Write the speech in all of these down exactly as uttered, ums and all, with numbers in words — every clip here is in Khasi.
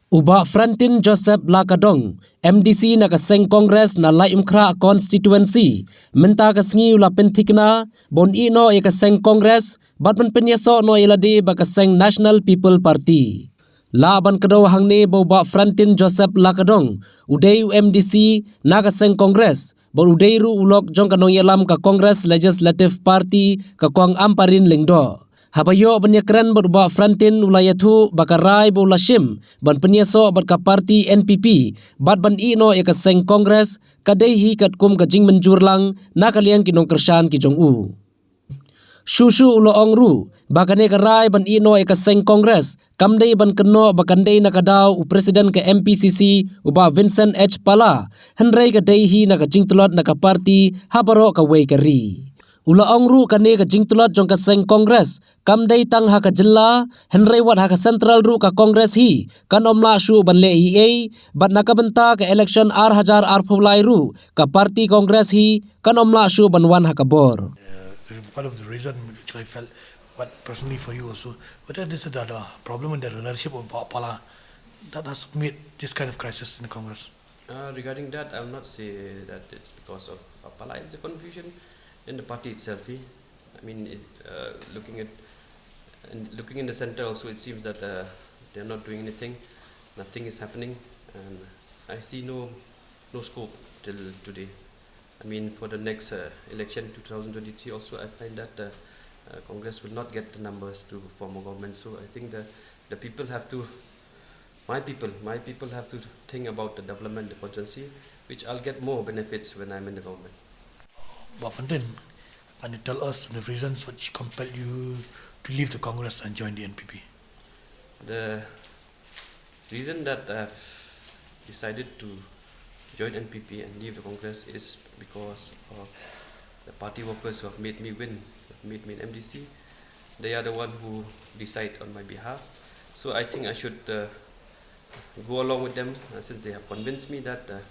U Bah Frantin Joseph Lakadong, M D C na ka seng Congress na Laitumkhrah Constituency, mynta ka sngi u la pynthikna ba un ïeh noh ïa ka seng Congress bad ban pynïasoh noh ïa lade bad ka seng National People Party. Lah ban kdew hangne ba u Bah Frantin Joseph Lakadong u dei u M D C na ka seng Congress bad u dei ruh u lok jong ka nongïalam ka Congress Legislative Party, ka Kong Ampareen Lyngdoh. Haba ïoh ban ïakren bad u Bah Frantin, u la ïathuh ba ka rai ba u la shim ban pynïasoh bad ka party N P P bad ban ïeh noh ïa ka seng Congress ka dei hi katkum ka jingmynjur lang na ka liang ki nongkyrshan ki jong u. Shuh shuh u la ong ruh ba kane ka rai ban ïeh noh ïa ka seng Congress kam dei ban kynnoh ba kan dei na ka daw u President ka M P C C, u Bah Vincent H Pala, hynrei ka dei hi na ka jingtlot na ka party ha baroh kawei ka ri. U la ong ruh kane ka jingtlot jong ka seng Congress kam dei tang ha ka jylla, hynrei wat ha ka Central ruh ka Congress hi kan ym lah shuh ban leh ei ei, bad na ka bynta ka election ar hajar arphew lai ruh ka party Congress hi kan ym lah shuh ban wan ha ka bor. Uh, one of the reason which I felt, but personally for you also, whether this is the, the problem in the leadership of Bah Pala that has made this kind of crisis in the Congress. Uh, regarding that, I will not say that it's because of Bah Pala. It's a confusion in the party itself. Eh? I mean, it, uh, looking at and looking in the center also, it seems that uh, they're not doing anything. Nothing is happening, and I see no no scope till today. I mean, for the next uh, election two thousand twenty-three also, I find that uh, uh, Congress will not get the numbers to form a government. So I think the, the people have to, my people, my people have to think about the development of the constituency, which I'll get more benefits when I'm in the government. Bah Frantin, can you tell us the reasons which compelled you to leave the Congress and join the N P P? The reason that I've decided to join N P P and leave the Congress is because of the party workers who have made me win, who have made me an M D C. They are the one who decide on my behalf. So I think I should uh, go along with them uh, since they have convinced me that uh,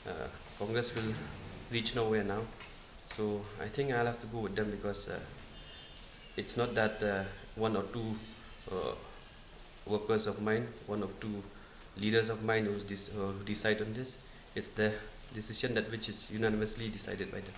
uh, Congress will reach nowhere now. So I think I'll have to go with them because uh, it's not that uh, one or two uh, workers of mine, one or two leaders of mine who's dis- uh, who decide on this. It's the decision that which is unanimously decided by them.